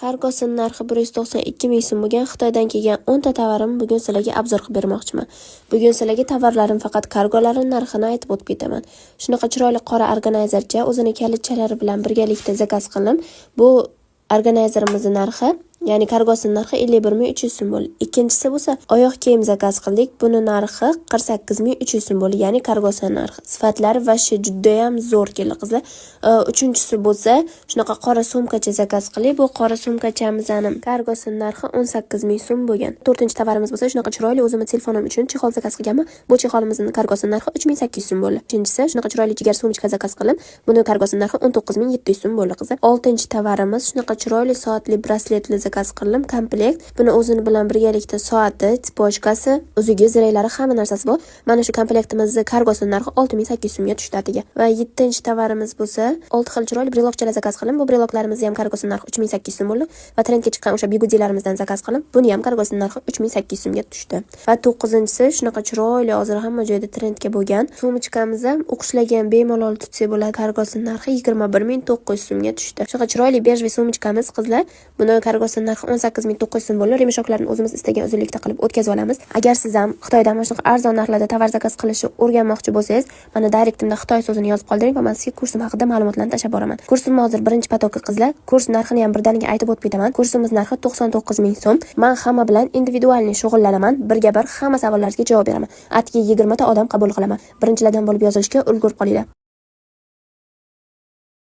Kargosini narxi 192 000 so'm bo'lgan Xitoydan kelgan 10 ta tovarimni bugun sizlarga обзор qilib bermoqchiman. Bugun sizlarga tovarlarim faqat kargolari narxini aytib o'tib ketaman. Shunaqa chiroyli qora органайзер cha o'zini kalitchalari bilan birgalikda заказ qildim. Bu органайзер imizni narxi, ya'ni kargosini narxi 51 300 so'm bo'ldi. Ikkinchisi bo'lsa, oyoq kiyim заказ qildik. Buni narxi 48 300 so'm bo'ldi, ya'ni kargosini narxi. Sifatlari вообще judayam zo'r keldi, qizlar. Uchinchisi bo'lsa, shunaqa qora sumkacha заказ qildik. Bu qora sumkachamizni kargosini narxi 18 000 so'm bo'lgan. To'rtinchi tovarimiz bo'lsa, shunaqa chiroyli o'zimni telefonim uchun чехол заказ qilganman. Bu чехол imizning kargosini narxi 3800 so'm bo'ldi. Uchinchisi, shunaqa chiroyli jigar сумочка заказ qildim. Buni kargosini narxi 19 700 so'm bo'ldi, qizlar. Oltinchi tovarimiz shunaqa chiroyli soatli brasletli заказ qildim, komplekt. Buni o'zini bilan birgalikda soati, цепочка si, uzugi, ziraklari, hamma narsasi bor. Mana shu komplektimizning kargosini narxi 6800 so'mga tushdi atiga. Va yettinchi tovarimiz bo'lsa, olti xil chiroyli брелок chalar заказ qildim. Bu брелок larimizni ham kargosini narxi 3800 so'm bo'ldi va trendga chiqqan o'sha bigudilarimizdan заказ qildim. Buni ham kargosini narxi 3800 so'mga tushdi. Va to'qqizinchisi, shunaqa chiroyli, hozir hamma joyda trendga bo'lgan сумочка miz ham, o'qishlarga ham bemalol tutsak bo'ladi. Kargosini narxi 21 900 so'mga tushdi. Shunaqa chiroyli бежевый сумочка miz, qizlar. Buni kargosini narxi 18 900 so'm bo'ldi. Ремешок larni o'zimiz istagan uzunlikda qilib o'tkazib olamiz. Agar siz ham Xitoydan mana shunaqa arzon narxlarda tovar заказ qilishni o'rganmoqchi bo'lsangiz, mana direktimda "Xitoy" so'zini yozib qoldiring va man sizga kursim haqida ma'lumotlarni tashlab boraman. Kursim hozir birinchi поток i, qizlar. Kurs narxini ham birdaniga aytib o'tib ketaman. Kursimiz narxi 99 000 so'm. Man hamma bilan индивидуальный shug'ullanaman. Birga bir hamma savollaringizga javob beraman. Atigi 20 ta odam qabul qilaman. Birinchilardan bo'lib yozilishga ulgurib qolinglar.